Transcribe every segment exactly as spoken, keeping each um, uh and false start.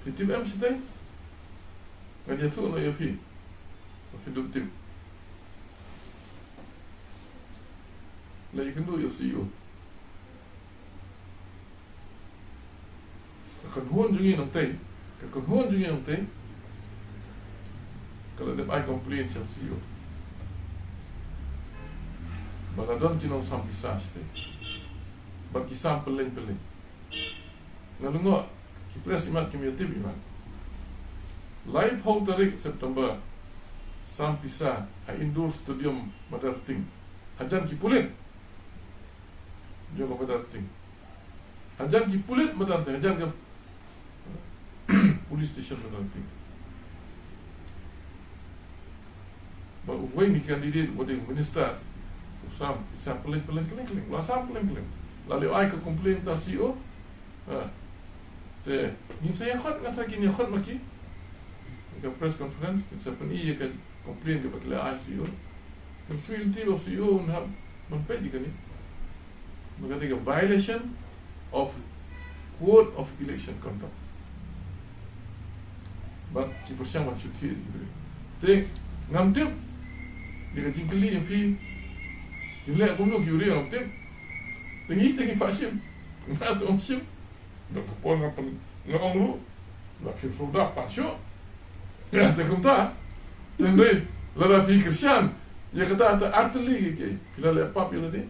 Phi tip em shatei? Nga ïathuh noh ïa phi. Phi dup tip. La ïakynduh ïa u C E O. Ka kynhun jong ngi nangtei, ka kynhun jong ngi nangtei, ka la dep ai complain sha u C E O ba la don ki nongsam pisa shatei, ba ki sam pylleng pylleng. Nga lyngngoh ki press imat kim ïatip imat. Laiphew tarik September, sam pisa ha Indoor Stadium Madarting. Hajan ki pulit jong ka Madarting. Hajan ki pulit Madarting, hajan ka police station Madarting. Ba uwei na ki candidate ba dei minister, u sam pisa pylleng pylleng pylleng pylleng. La sam pylleng pylleng. La leit ai ka complain ha u C E O. Ha. Te ngin sa ïakhot, nga tharai ngin ïakhot ma ki ha ka press conference, ngin sa pyni ïa ka complain kaba ki la ai ha u C E O. Ngin sa ïathuh ïa u C E O, un hap ban peit ïa kane. Ba ka dei ka violation of Code of Election Conduct. Bad ki pyrshang ban shu thied ïa ki briew. Te ngam tip, ïa ka jingkylli jong phi, kin leh kumno ki briew ngam tip. Te ngi te ngi phah shim. Nga te ong shim. Nga ka por nga pyn, nga ong ruh, la phi ruh da pan shuh. Nga te kumta. Te hynrei lada phi kyrshan ïa kata, te ar tylli ki, ki, phi la leh pap ïa lade.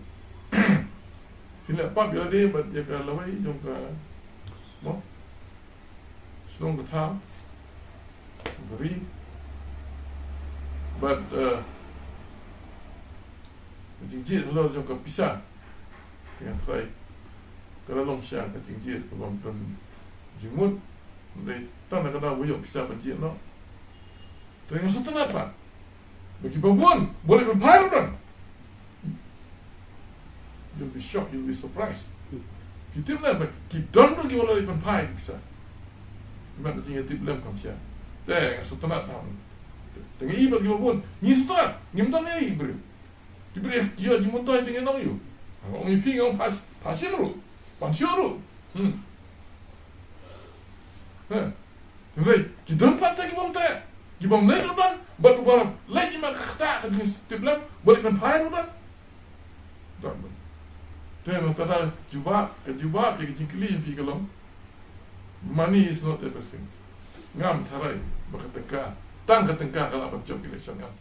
Phi leh pap ïa lade bad ïa ka lawei jong ka, mo, shnong ka thaw, ka ri. Bad, eh, ka jingjia halor jong ka pisa, te nga tharai ka la long sha ka jingjia kaba ym don jingmut. Hynrei tang na ka daw ba ïoh pisa ban jia noh. Te nga sngewtynnat pat ba kiba bun ba leit ban phai ruh don. You'll be shocked, you'll be surprised. Ki tip lem ba ki don ruh kiba la leit ban phai pisa. Imat ka jingïatip lem kam shisha. Te nga sngewtynnat pat. Te nga i ba kiba bun ngi sngewtynnat, ngim don ei briew. Ki briew ki ïoh jingmyntoi te ngi ong ïa u. Nga ong ïa phi, nga ong phah, phah shim ruh, pan shuh ruh. Hmm. Heh. Hynrei ki don pat te ki bym treh, ki bym leit ruh don, bad uba leit imat ka ktah ka jingtip lem, ba leit ban phai ruh don. Don. Te mynta ka jubab, ka jubab ïa ka jingkylli jong phi ka long, money is not everything. Ngam tharai ba ka tyngka, tang ka tyngka ka lah ban jop election, ngam.